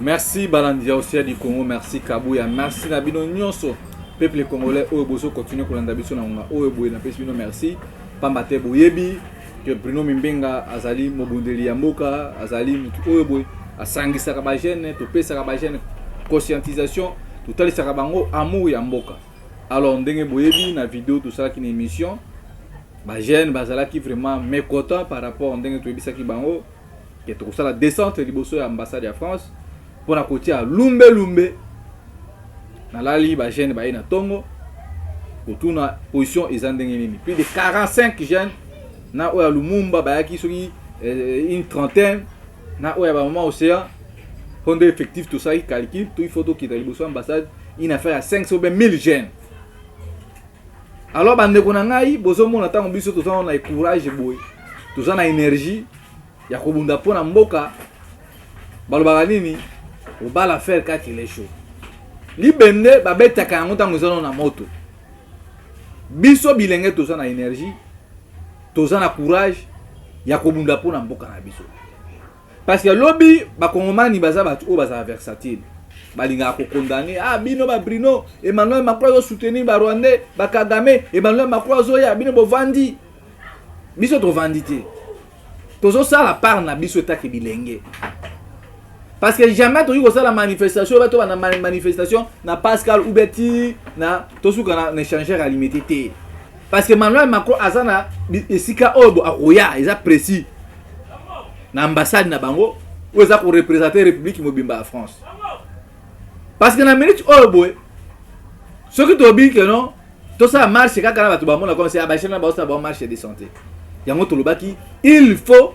Merci balandi ya Océan du Congo, merci Kabuya, merci na bino nyonso peuple congolais oyo bozo continuer kolanda biso na ngonga oyo boye, napesi bino merci pamba te boyebi que Bruno Mimbenga azali mobundeli ya mboka, azali mutu oyo boye asangisaka ba jeunes, topesaka ba jeunes conscientisation, totalisaka bango amour ya mboka. Alors ndenge boyebi na video tosalaki na émission, ba jeunes bazalaki vraiment mécontents par rapport ndenge toyebisaki bango ke tokosala descente liboso ya ambassade ya France mpona kotia lumbe lumbe. Nalali, ba jeunes baye na ntongo kotuna position eza ndenge nini. Plus de 45 jeunes na oyo ya Lumumba bayaki, soki une trentaine na oyo ya bamama Océan, mpo nde effectif tosalaki calcul to il faut tokita liboso ya ambassade, une affaire ya 500 ou bien 1000 jeunes. Alors bandeko na ngai, bozomona ntango biso toza na courage boye, toza na énergie ya kobunda mpo na mboka. Balobaka nini? Obala fer quand il est chaud. Libende babetaka yango ntango eza nano na moto. Biso bilenge toza na énergie, toza na courage ya kobunda mpo na mboka na biso, parce que lobi bakongomani baza bato oyo bazala versatile, balingaka kokondane: "Ah, bino baBruno, Emmanuel Macron azosoutenir Barwandais, baKagame, Emmanuel Macron azoya, bino bovandi." Biso tovandi te, tozosala part na biso etake bilenge, parce que jamais tokoki kosala manifestation oyo toba na manifestation na Pascal ou bien ti na tosuka na échangeur à Limete te, parce que Emmanuel Macron aza na esika oyo bo akoya eza précis na ambassade na bango oyo eza koreprésenter République mobimba ya France. Parce que na minute oyo boye, soki tobi ke non, tosala marche kaka na bato bamona comme si bachene na baosala bango marche de santé, yango tolobaki il faut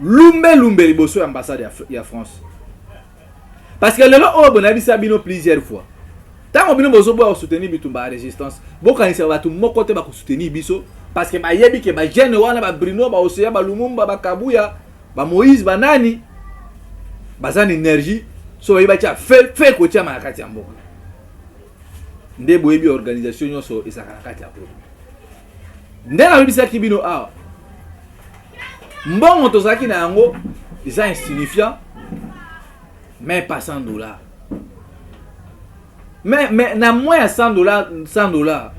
lumbe lumbe liboso ya ambassade ya France. Parce que lelo oyo boye, nayebisa bino plusieurs fois, ntango bino bozoboya kosoutenir bitumba ya résistance, bokanisa bato moko te bakosoutenir biso, parce que bayebi ke bajeunes wana, baBruno, baOseya, baLumumba, baKabuya, baMoïse, banani, baza na énergie. So bayebi batia fe fe kotiama na kati ya mboka. Nde boyebi organisation nyonso ezalaka na kati ya groupe. Nde nayebisaki bino awa, mbongo tozalaki na yango eza insignifiant, mais pas 100 $. Mais na moins ya 100 $, 100 $,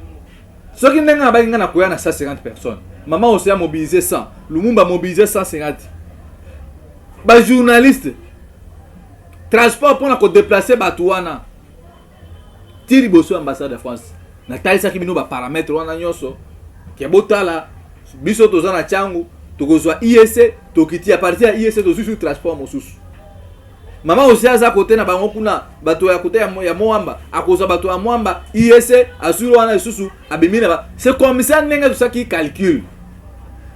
soki ndenge nabaki ngai na koya na 150 personnes, mama Oseya mobilise 100, Lumumba mobilise 150, bajournaliste, transport mpona kodéplacer bato wana ti liboso ya ambassade ya France. Natalisaki bino baparamètre wana nyonso ke botala, biso toza na ntiango, tokozwa IEC, tokiti à partir ya IEC, tozwi su transport mosusu. Mama osi aza kote na bango kuna, bato ya kote ya Mwamba, akozwa bato ya Mwamba, IEC, azwi wana lisusu, abimi na ba, c'est comme ça ndenge tosalaki calcul.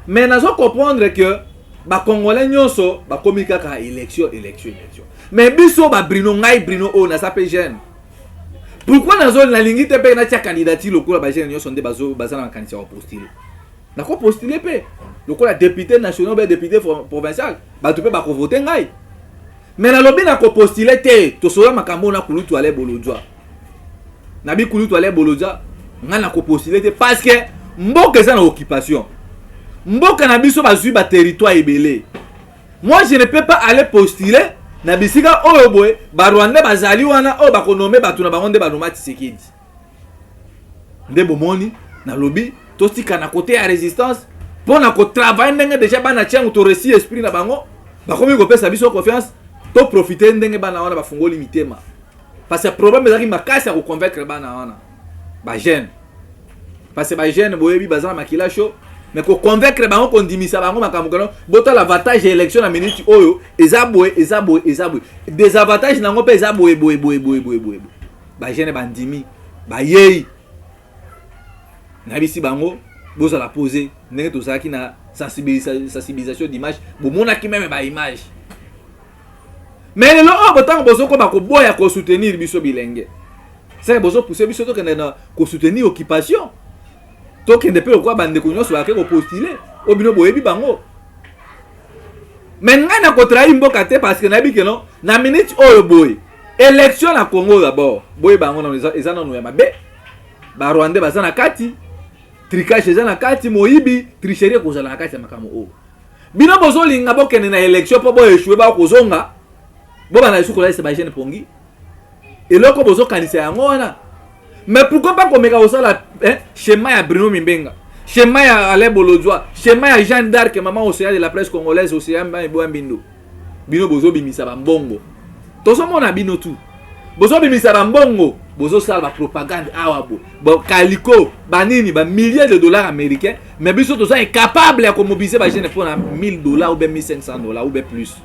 Mais nazo comprendre que Bacongolais nyonso bakomi kaka élection, élection, élection. Mais biso baBruno, ngai Bruno oyo naza mpe jeune, pourquoi nazo nalingi te mpe natia candidature lokola bajeunes nyonso nde baza na makanisi ya kopostuler? Nakopostuler mpe lokola député national mpe député provincial, bato mpe bakovote ngai. Mais nalobi nakopostuler te. Tosola makambo na kulutu Ale Bolodjwa, nabi kulutu Ale Bolodjwa, ngai nakopostuler te, parce que mboka eza na occupation, mboka na biso bazwi baterritoire ebele. Moi, je ne peux pas aller postuler na bisika oyo boye Barwandais bazali wana, oyo bakonome bato na bango nde banoma Tshisekedi. Nde bomoni nalobi totika na kote ya résistance mpo na kotravailler ndenge déjà bana tiango toresi esprit na bango, bakomi kopesa biso confiance, toprofite ndenge bana wana bafungoli mitema, parce que problème ezalaki makasi ya koconvaincre bana wana bajeunes, parce que bajeunes boyebi baza na makila chaud. Mais koconvaincre bango, kondimisa bango makambo kano, botala avantage ya élection na minute oyo eza boye, eza boye, eza boye, désavantage nango mpe eza boye, boye, boye, boye, boye, boye. Bajeunes bandimi, bayei. Nayebisi bango bozala posé ndenge tozalaki na sensibilisation d'image, bomonaki même baimage. Mais lelo oyo botango bozokoma koboya kosoutenir biso bilenge, seke bozopousse biso tokende na kosoutenir occupation, tokende mpe lokola bandeko nyonso bake kopostuler oyo bino boyebi bango. Mais ngai na kotrahir mboka te, parce que nayebi ke non, na minute oyo boye, élection na Congo d'abord boyeba yango nano eza nano ya mabe. Barwandais baza na kati, trucage eza na kati, moyibi, tricherie ekozala na kati ya makambo oyo. Bino bozolinga bokende na élection mpo boéchouer, bakozonga. Bobanda lisusu kolalisa ba jeune pongi. Eloko bozokanisa yango wana. Mais pourquoi pas komeka kosala, hein, schéma ya Bruno Mimbenga, schéma ya Alain Bolodjoa, schéma ya Jeanne d'Arc, maman océan de la presse congolaise, océan Mboya Mbindo. Bino bozobimisa bambongo, tozomona bino tu bozobimisa bambongo, bozosala bapropagande awa bo kaliko banini, bamilliers de dollars américains, mais biso toza incapable ya komobiliser bajeune mpona 1000 $ ou bien 1500 $ ou bien plus.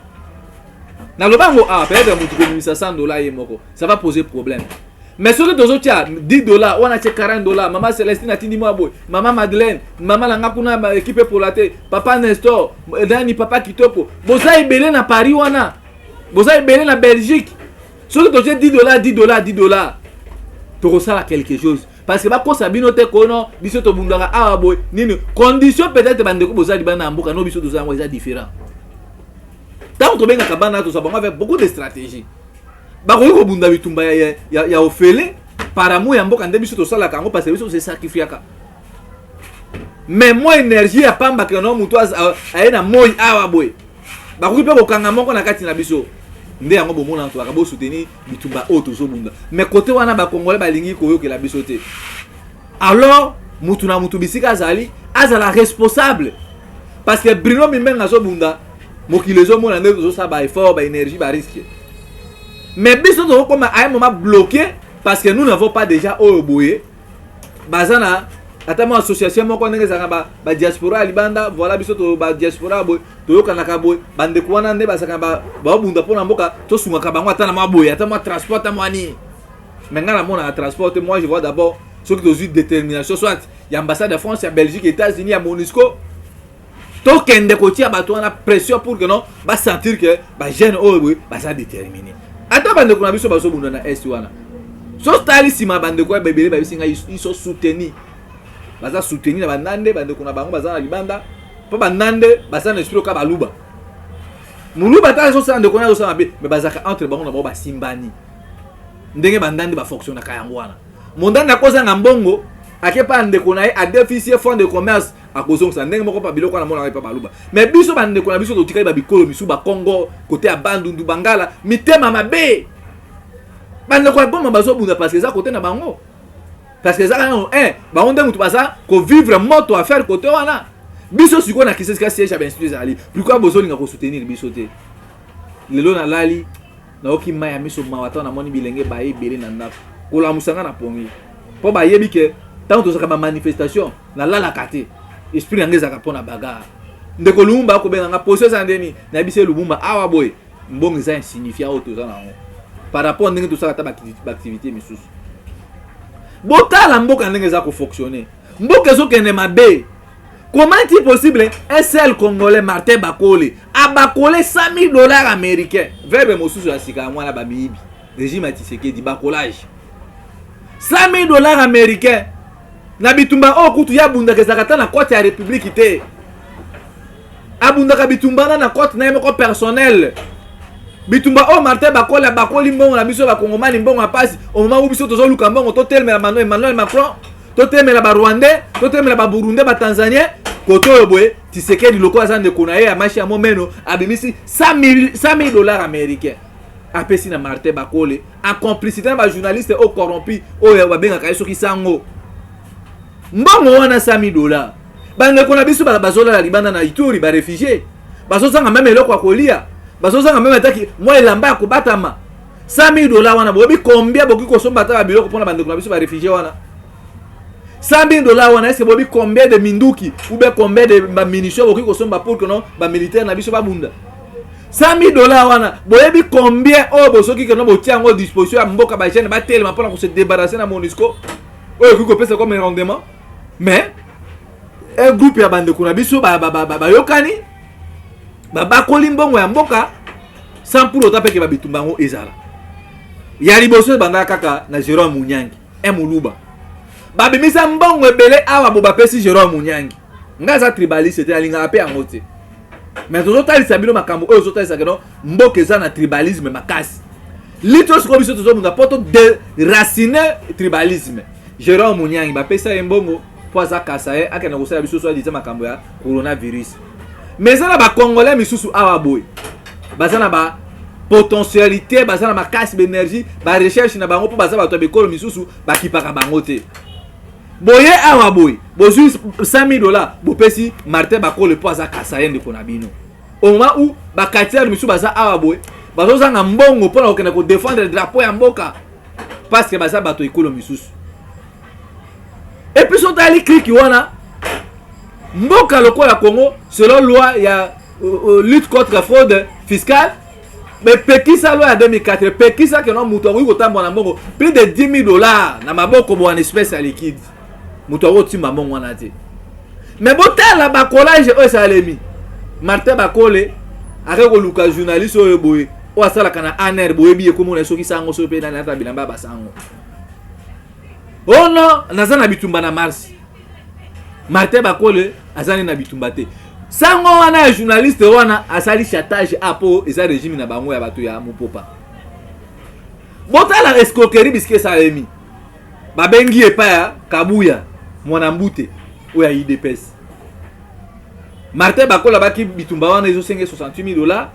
Naloba yango awa, peut-être motu kobimisa 100 $ ye moko, ça va poser problème. Mais soki tozotia 10 $, wana tie 40 $, mama Celestine atindi mwa boye, mama Madeleine, mama na nga kuna, équipe epola te, papa Nestor nani, papa Kitoko, boza ebele na Paris wana, boza ebele na Belgique. Soki totie 10 $, 10 $, 10 $, tokosala quelque chose. Parce que bakosa bino te kono biso tobundaka awa boye nini condition. Peut-être bandeko boza libanda ya mboka, no biso toza yango eza différent. Ntango tobengaka bana, tozwa bango avec beaucoup de stratégie. Bakoki kobunda bitumba ya ofele par amour ya mboka nde biso tosalaka yango, parce que biso tosesacrifiaka. Mais mwa énergie ya pamba ke no motu aye na moi awa boye, bakoki mpe kokanga moko na kati na biso. Nde yango bomona tobaka bosoutenir bitumba oyo tozobunda. Mais kote wana, bakongolais balingi koyokela biso te. Alors mutu na mutu bisika azali, azala responsable, parce que Bruno Mimbenga azobunda, mokili ezomona ndenge tozosala baeffort, baénergie, barisque. Mais biso tokokoma à un moment bloqué, parce que nous n'avons pas déjà oyo boye baza na ata mwa association moko ndenge ezalaka badiaspora ya libanda. Voilà, biso to badiaspora boye toyokanaka boye, bandeko wana nde bazalaka baobunda mpona mboka, tosungaka bango ata na mwa boye, ata mwa transport, ata mwa nini. Mais ngai namonaka transport te. Moi, je vois d'abord soki tozwi détermination, soit ya ambassade ya France, ya Belgique, États-Unis, ya MONUSCO, tokende kotia bato wana pression pour que non basentir que bajeune oyo boye baza déterminé. Ata bandeko na biso bazobunda na est wana, so tali nsima, bandeko ya bebele bayebisi ngai, ils sont soutenus, baza soutenu na banande, bandeko na bango baza na libanda, mpo banande baza na esprit oka baluba. Moluba ata azosala ndeko na azosala mabe, mais bazalaka entre bango na bango, basimbani. Ndenge bandande bafonctionnaka yango wana. Mondande akozanga mbongo, ake pa ndeko na ye, adefisi ye fonds de commerce, akozongisa. Ndenge moko pa biloko wana monaka epa baluba. Mais biso, bandeko na biso totikali babikolo misusu, bakongo kote ya Bandundu, Bangala, mitema mabe. Bandeko ya Goma bazobunda parce que eza kote na bango, parce que eza kaka un bango nde motu baza kovivre moto affaire kote wana. Biso sikoyo na Kinshasa, siège ya bainstitut ezali, pourquoi bozolinga kosoutenir biso te? Lelo nalali, nayoki mai ya miso, mawa. Ntango namoni bilenge baye ebele na ndako kolamusa nga na pongi, mpo bayebi ke ntango tozalaka bamanifestation, nalalaka te, esprit na nga ezalaka mpo na bagarre. Ndeko Lumumba akobenga nga, poso eza ndeni, nayebisi ye Lumumba awa boye, mbongo eza insignifiant oyo toza nango par rapport ndenge tosala ata baactivité misusu. Botala mboka ndenge eza kofonctionne, mboka ezokende mabe. Comment est-il possible un seul Congolais, Martin Bakole, abakole 100 000 $ américains? Verbe mosusu ya sika ya mwana bamiyibi, régime ya Tshisekedi, bakolage 100 000 $ américains na bitumba oyo kutu ye abundaka ezalaka ata na côté ya république te. Abundaka bitumba na côté na ye moko personnel. Bitumba oyo Martin Bakole abakoli mbongo na biso bakongomani, mbongo ya pasi, au moment où biso tozoluka mbongo totelemela Emmanuel Macron, totelemela barwandais, totelemela baburundais, batanzanien. Kote oyo boye, Tshisekedi lokola aza ndeko na ye ya mashi ya momeno, abimisi 100 000 $ américain, apesi na Martin Bakole en complicité na bajournaliste oyo corrompu oyo babengaka ye soki sango. Mbongo wana 100 000 $, bandeko na biso bazolala libanda na Ituri, baréfugiés bazozanga même eloko ya kolia, bazozanga même ataki mwa elamba ya kobatama. 100 000 $ wana, boyebi combien bokoki kosomba ata babiloko mpona bandeko na biso baréfugiés wana? 100 000 $ wana, est-ce boyebi combien de minduki ou bien combien de bamunition bokoki kosomba pour que non bamilitaire na biso babunda? 100 000 $ wana, boyebi combien oyo bosoki keno botia yango disposition ya mboka, bajeune batelema mpona kose débarrasser na MONUSCO, oyo ekoki kopesa comme rendement? Mais un groupe ya bandeko na biso bayokani, babakoli mbongo ya mboka sans pour autant peke babitumba yango ezala ya liboso. Ebandaka kaka na Jérôme Munyangi, un moluba. Babimisa mbongo ebele awa bo bapesi Jérôme Munyangi. Ngai aza tribaliste te, alingaka mpe yango te, mais tozotalisa bino makambo oyo ozotalisa keno mboka eza na tribalisme makasi. Lito sikoyo biso tozobunda mpo todéraciner tribalisme. Jérôme Munyangi, bapesa ye mbongo mpo aza kasa ye, akende kosala biso so adisa makambo ya coronavirus. Mais eza na bacongolais misusu awa boye baza na ba Potentialité, baza na makasi, baénergie, barecherche na bango, mpo baza bato ya bikolo misusu, bakipaka bango te. Boye awa boye, bozwi 100 000 $, bopesi Martin Bakole mpo aza kasa ye ndeko na bino, au moment où bacatcheurs misusu baza awa boye, bazozanga mbongo mpona kokende kodéfendre drapeau ya mboka parce que baza bato ekolo misusu. Et puis so otali clique wana, mboka lokola Congo, selon loi ya lutte contre fraude fiscale, bepekisa, loi ya 2004 epekisa que moto akoki kotambola na mbongo plus de 10 000 $ na maboko bo en espèce ya liquide. Moto akotimba mbongo wana te. Mais botala bacollage oyo esalemi. Martin Bakole ake koluka journaliste oyo boye, oyo asalaka na ANR, boyebi, ekomona soki sango, soki mpe nani, ata bilamba ya basango. Oh non, naza na bitumba na mars. Martin Bakole aza nde na bitumba te. Sango wana ya journaliste wana asali chantage a mpo eza régime na bango ya bato ya mopopa. Botala escroquerie bisika esalemi. Babengi epai ya Kabuya mwana mbute oyo ya UDPS. Martin Bakole abaki bitumba wana ezosenge 68 000 $,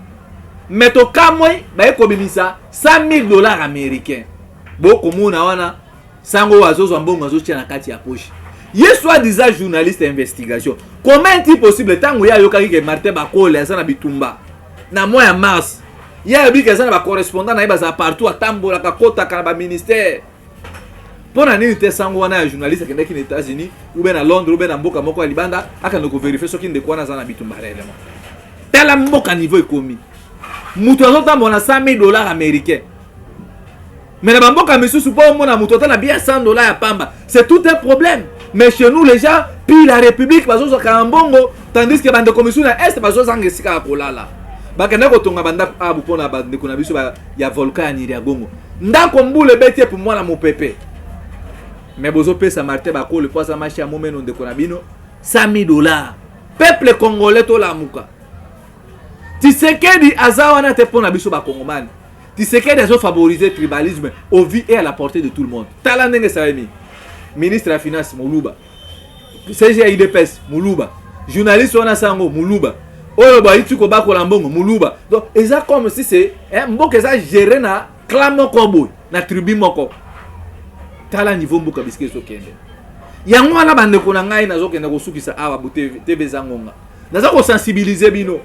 mais tokamwe, baye kobimisa 100 000 $ américain. Bokomona wana sango oyo azozwa mbongo, azotia na kati ya poche. Ye soi-disant journaliste ya investigation, comment est-il possible, ntango ye ayokaki que Martin Bakole aza na bitumba na mois ya mars, ye ayebi que aza na bacorrespondant na ye, bazala partout, atambolaka, kotaka na baministère, mpo na nini te sango wana ya journaliste akendaki na États-Unis ou bien na Londres ou bien na mboka moko ya libanda, akende kovérifier soki ndeko wana aza na bitumba réellement? Tala mboka niveau ekomi, moto azotambola na 100 000 $ américain, mais na bamboka misusu, mpo omona moto ata na bien 100 $ ya pamba, c'est tout un problème. Mais chez nous, les gens pillent la République, bazozwaka mbongo, tandis que bandeko misusu na Est bazozanga esika ya kolala. Bakende kotonga bandako abu mpona bandeko na biso ya volcan ya Nyiragongo. Ndako mbula ebeti epu mwana mopepe. Mais bozopesa Martin Bakole, po aza mashi ya momeno ndeko na bino, 100 000 $. Peuple congolais, tolamuka. Tshisekedi aza wana te mpo na biso bakongomani. Tshisekedi azofavoriser tribalisme au vu et à la portée de tout le monde. Tala ndenge esalemi: ministre ya finance moluba, SG ya UDPS moluba, journaliste wana sango moluba, oyo bayiti kobakola mbongo moluba. Donc eza comme si c'est mboka eza géré na clan moko boye, na tribu moko. Tala niveau mboka bisika ezokende. Yango wana, bandeko na ngai, nazokende kosukisa awa. TV eza ngonga, naza kosensibiliser bino.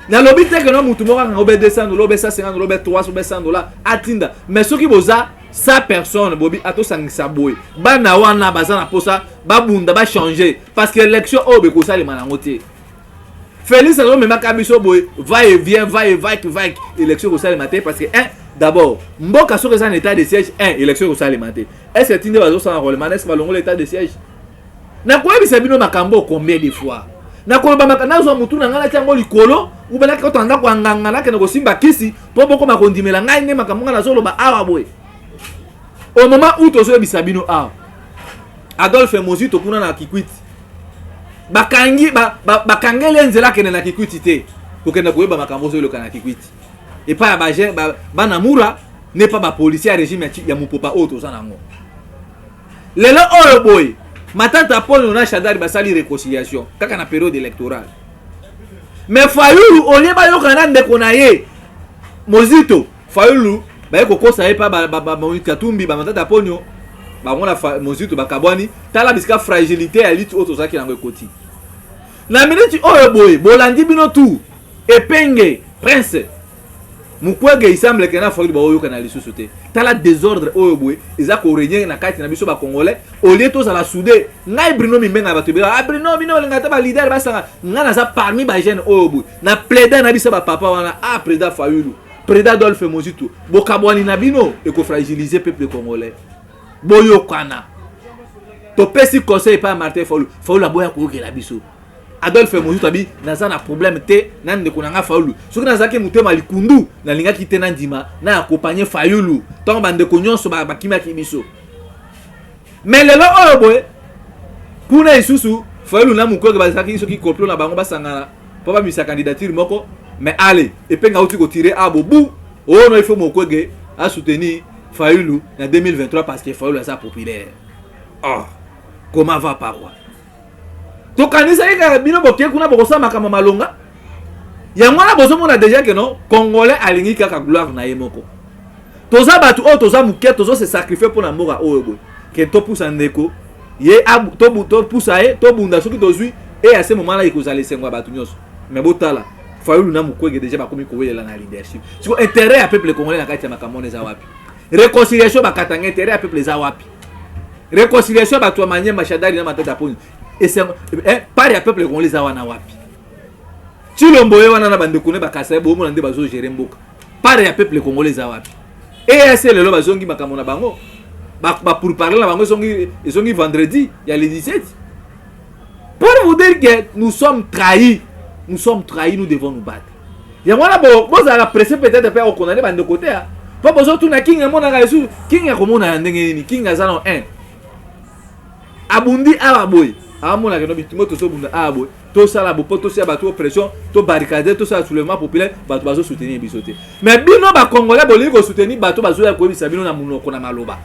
Nalobi te que mutu moko akanga obe 200 $, obe 150 $, obe 300, obe 100 $ atinda. Mais soki boza 100 personne, bobi atosangisa boye, bana wana baza na mposa babunda, bachange, parce que élection oyo bekosalema nango te. Félix azomemaka biso boye, va et vient, va et va, va. Élection ekosalema te parce que un, d'abord, mboka soki eza na état de siège, un, élection ekosalema te. Est ce que tinde bazosala enrôlement, est ce que balongola état de siège? Nakoyebisa bino makambo combien de fois? Nakoloba, nazwa motu na ngai, natia yango likolo, ubelaki kota ndako ya nganga, nakende kosimba kisi mpo bokoma kondimela ngai nde makambo ngai nazoloba awa boye. Au moment où tozoyebisa bino awa, Adolphe Mozito kuna na Kikwiti, bakangi, bakangeli ye nzela akende na Kikwiti te, kokende koyeba makambo ozoyoka na Kikwiti epai ya bana mura, ne pa bapolicier ya régime ya mopopa oyo toza nango lelo oyo boye. Matata Ponyo na Shadari basali réconciliation kaka na période électorale, mais Fayulu, au lieu bayokana na ndeko na ye Mozito, Fayulu baye kokosa ye mpa Katumbi, bamatata Ponyo bango na Mozito bakabwani. Tala bisika fragilité ya lutte oyo tozalaki nango ekoti na miniti oyo boye. Bolandi bino tu Epenge Prince Mukwege, il semble que na Fayulu baoyokana lisusu te. Tala désordre oyo boye eza korégner na kati na biso bacongolais, au lieu tozala soudé. Ngai Bruno Mimbenga, bato ebele: "Ah Bruno, bino olinga te baleader basanga." Ngai naza parmi bajeune oyo boye na plaide na biso bapapa wana. Ah, président Fayulu, président Adolphe Mozito, bokabwani na bino ekofragiliser peuple congolais. Boyokana. Topesi conseil epai ya Martin Fayulu. Fayulu aboya koyokela biso. Adolphe Mozito abi naza na problème te na ndeko na nga Fayulu. Soki nazalaki motema likundu, nalingaki te nandima na accompagne Fayulu ntango bandeko nyonso bakimaki biso. Mais lelo oyo boye, kuna lisusu Fayulu na Mukwege bazalaki soki complot na bango, basangana mpo bamisa candidature moko. Mais ale Epenga auti kotirer abo bu oyo no, il faut Mukwege asoutenir Fayulu na 2023 parce que Fayulu aza populaire. Oh, comment va par quoi? Tokanisaki kaka bino boke kuna bokosala makambo malonga. Yango wana bozomona déjà que non, Congolais alingi kaka gloire na ye moko. Toza bato oyo toza moke, tozo se sacrifier mpo na mboka oyo boye, ke topusa ndeko ye, topusa ye, tobunda. Soki tozwi e ya se moment la, ekozala esengo ya bato nyonso. Mais botala Fayulu na Mukwege, déjà bakomi kowelela na leadership. Siko intérêt ya peuple congolais na kati ya makambo wana eza wapi? Réconciliation bakatanga, intérêt ya peuple eza wapi? Réconciliation ya bato ya Manyema, Shadari na Matata Poni, esengo part ya peuple congolais eza wana wapi? Tshilombo ye wana na bandeko ne bakasa ye, bomona nde bazogérer mboka. Part ya peuple congolais eza wapi? EAC lelo bazongi makambo na bango, bapourparler na bango ezongi vendredi ya le 17. Pour vous dire que nous sommes trahis, nous sommes trahis, nous devons nous battre. Yango wana bozalaka pressé peut-être mpe akokondane bandeko te, mpo bozotuna King emonaka lisusu. King akomona ya ndenge nini? King aza na 1 abundi awa boye, amonaka no bitumba tozobunda awa boye, tosala bo mpo tosia bato pression, tobarricade, tosala soulèvement populaire. Bato bazosoutenir biso te, mais bino Bacongolais bolingi kosoutenir bato bazoya koyebisa bino na monoko na maloba.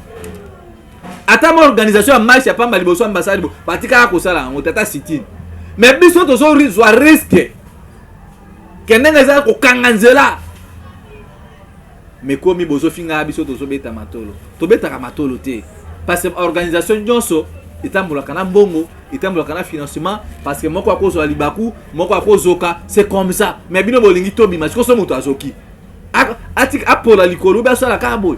Ata ma organisation ya marche ya pamba liboso ambassade, bo batikaka kosala yango te, ata sit-in. Mais biso tozozwa risque ke ndenge eza kokanga nzela mekomi, bozofingaka biso, tozobeta matolo. Tobetaka matolo te, parce que organisation nyonso etambolaka na mbongo, etambolaka na financement, parce que moko akozwa libaku, moko akozoka, c'est comme ça. Mais bino bolingi tobima sikoyo, so moto azoki, atika apola likolo obe asala kaka boye.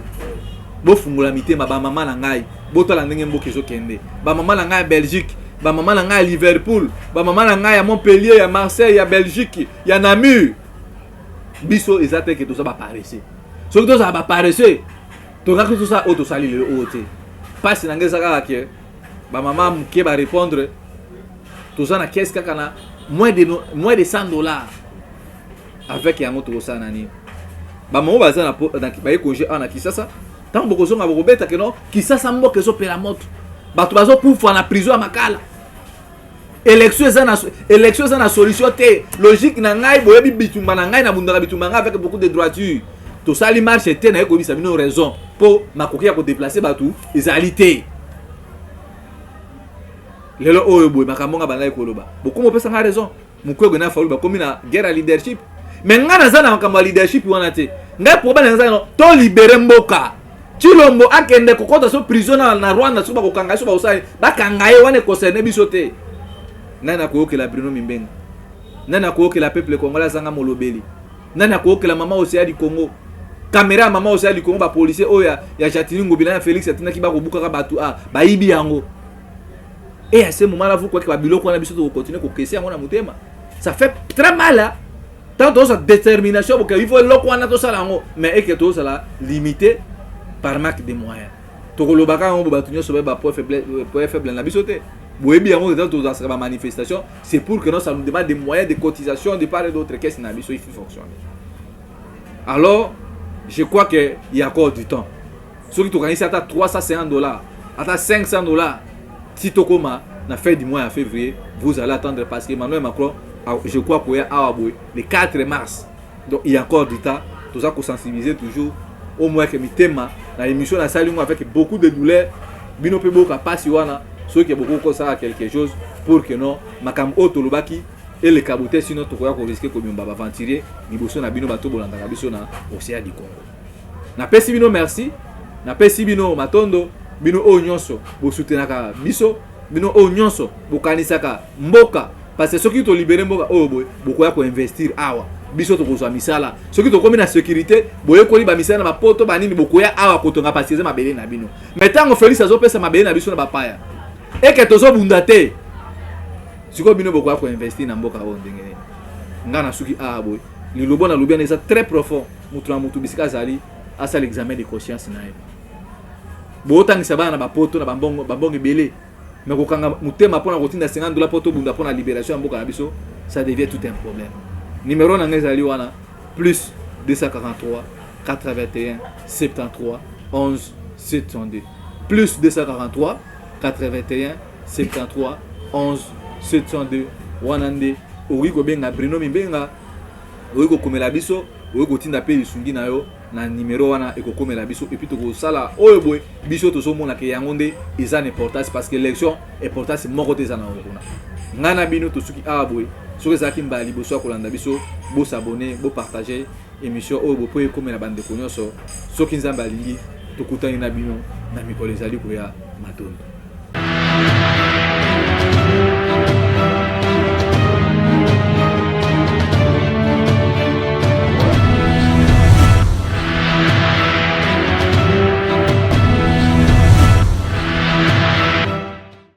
Bofungola mitema, bamama na ngai, botala ndenge mboka ezokende. Bamama na ngai ya Belgique, bamama na ngai ya Liverpool, bamama na ngai ya Montpellier, ya Marseille, ya Belgique, ya Namur, biso eza te ke toza baparesseux. Soki tozala baparesseux, tokaki tosala oyo tosali lelo oyo te. Mpasi na ngai eza kaka ke bamama moke barépondre, toza na caisse kaka na moins de 100 $. Avec yango tokosala na nini? Bamama baza na baye congé awa na Kisasa, ntango bokozonga bokobeta keno Kisasa mboka ezopela moto, bato bazokufa na prison ya Makala. Élection eza na solution te. Logique na ngai, boyebi bitumba na ngai, nabundaka bitumba ngai avec beaucoup de droiture. Tosali marche te, naye koyebisa bino raison, mpo makoki ya kodéplacer bato ezali te. Lelo oyo boye makambo nga bandaki koloba, bokomi opesa nga raison. Mukwege na Fayulu bakomi na guerre ya leadership, mais ngai naza na makambo ya leadership wana te. Ngai problème naza no tolibérer mboka. Tshilombo akende kokɔta so prison na Rwanda, soki bakokanga ye, so bakosala, bakanga ye, wana econcerne biso te. Nani akoyokela Bruno Mimbenga? Nani akoyokela peuple congolais azanga molobeli? Nani akoyokela mama Océan du Congo? Caméra ya mama Océan du Congo, bapolicier oyo ya Gentiny Ngobila ya Félix atindaki, bakobukaka bato, a bayibi yango. Et à ce moment là, vous croyez que babiloko wana biso tokocontinue kokese yango na motema? Ça fait très mal, hein? Tant tozala détermination boke, il faut eloko wana tosala yango, mais eke tozala limité par manque de moyens. Tokolobaka yango bo bato nyonso bayeba point faible na biso te. Boyebi yango, eza tozalaka bamanifestation, c'est pour que non, ça nous demande des moyens de cotisation de part et d'autre. Caisse na biso, il faut fonctionner. Alors je crois que il y a encore du temps. Soki tokanisi ata 350 $, ata 500 $, si tokóma na fin du mois ya février, vous allez attendre, parce que Emmanuel Macron, je crois, koya awa boye le 4 mars. Donc il y a encore du temps. Toza kosensibiliser toujours au moins ke mitema na émission nasali ngo avec beaucoup de douleur. Bino mpe boyoka mpasi wana. Soki bokoki kosala quelque chose pour que non, makambo oyo tolobaki eleka bo te, sinon tokoya korisquer komemba baaventurier liboso na bino. Bato bolandaka biso na Océan du Congo, napesi bino merci, napesi bino matondo, bino oyo nyonso bosutenaka biso, bino oyo nyonso bokanisaka mboka, parce que soki tolibérer mboka oyo boye, bokoya koinvestir awa, biso tokozwa misala. Soki tokomi na sécurité, boyekoli bamisala na bapoto banini, bokoya awa kotonga, parce eza mabele na bino. Mais ntango Félix azopesa mabele na biso na bapaya, eke tozobunda te, sikoyo bino bokoya koinvestir na mboka oyo ndenge nini? Nga na suki awa boye. Lilobo nalobi wana eza très profond. Mutu na mutu bisika azali asala examen de conscience na ye. Bootangisa bana na bapoto na bambongo ebele, mais kokanga motema mpona kotinda 50 $ mpo tobunda mpona libération ya mboka na biso, ça devient tout un problème. Numéro na ngai ezali wana: plus 243 81 73 11 702, plus 243 81 73 11 702. Wana nde okoki kobenga Bruno Mimbenga, okoki kokomela biso, okoki kotinda mpe lisungi na yo na nimero wana, ekokomela biso. Et puis tokosala oyo boye biso tozomonaka yango nde eza na importance, parce que élection, importance moko te eza na yango kuna. Ngai na bino tosuki awa boye. Soki ezalaki mbala liboso ya kolanda biso, bos'abonner, bopartager émission oyo bopo ekomela bandeko nyonso. Soki Nzambe alingi, tokutani na bino na mikolo ezali koya. Matondo.